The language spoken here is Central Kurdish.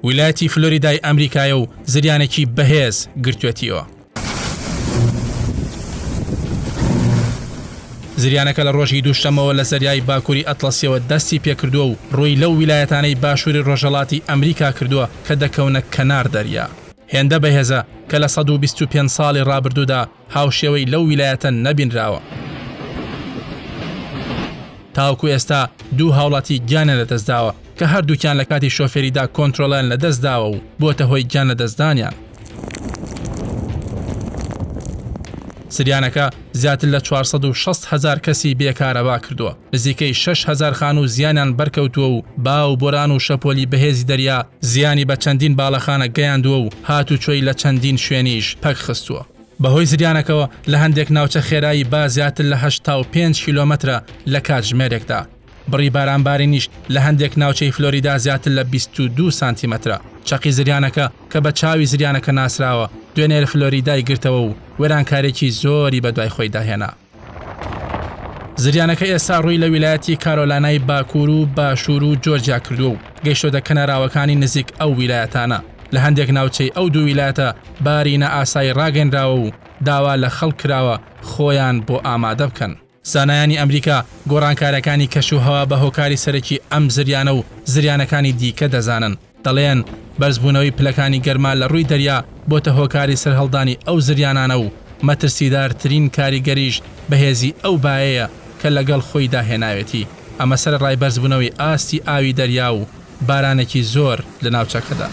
ویلایەتی فلۆریدای ئەمریکایە و زریانێکی بەهێز گرتوێتیەوە. زریانەکە لە ڕۆژی دووشەممەوە لە زەریای باکووری ئەتڵەسیەوە دەستی پێکردووە و ڕووی لەو ویلایەتانەی باشووری ڕۆژهەڵاتی ئەمریکا کردووە کە دەکەونە کەنار دەریا. هێندە بەهێزە کە لە 125 ساڵی ڕابردوودا هاوشێوەی لەو ویلایەتە نەبینراوە. تاوەکو ئێستا دوو هاوڵاتی گیانیان لەدەستداوە کە هەردووکیان لە کاتی شۆفێریدا کۆنترۆڵیان لەدەستداوە و بۆتە هۆی گیان لەدەستدانیان. زریانەکە زیاتر لە 460 هەزار کەسی بێ کارەبا کردووە، نزیکەی 6 هەزار خانوو زیانیان بەرکەوتووە و با و بۆران و شەپۆلی بەهێزی دەریا زیانی بە چەندین باڵەخانە گەیاندووە و هاتوچۆی لە چەندین شوێنیش پەکخستووە. بەهۆی زریانەکەوە لە هەندێک ناوچە خێرایی با زیاتر لە 85 کیلۆمەترە لە کاتژمێرێکدا. بڕی بارانبارینیش لە هەندێک ناوچەی فلۆریدا زیاتر لە 22 سانتیمەترە. چەقی زریانەکە کە بە چاوی زریانەکە ناسراوە، دوێنێ لە فلۆریدای گرتەوە و وێرانکارییەکی زۆری بەدوای خۆیدا هێنا. زریانەکە ئێستا ڕووی لە ویلایەتی کارۆلانای باکوور و باشوور و جۆرجیا کردووە و گەیشتۆتە کەناراوەکانی نزیک ئەو ویلایەتانە. لە هەندێک ناوچەی ئەو دوو ویلایەتە باری نائاسایی ڕاگەنراوە و داوا لە خەڵک کراوە خۆیان بۆ ئامادە بکەن. زانایانی ئەمریکا گۆڕانکارییەکانی کەشوهەوا بە هۆکاری سەرەکی ئەم زریانە و زریانەکانی دیکە دەزانن، دەڵێن بەرزبوونەوەی پلەکانی گەرما لە ڕووی دەریا بۆتە هۆکاری سەرهەڵدانی ئەو زریانانە و مەترسیدارترین کاریگەریش بەهێزی ئەو بایەیە کە لەگەڵ خۆیدا هێناوێتی، ئەمە سەرەڕای بەرزبوونەوەی ئاستی ئاوی دەریا و بارانێکی زۆر لە ناوچەکەدا.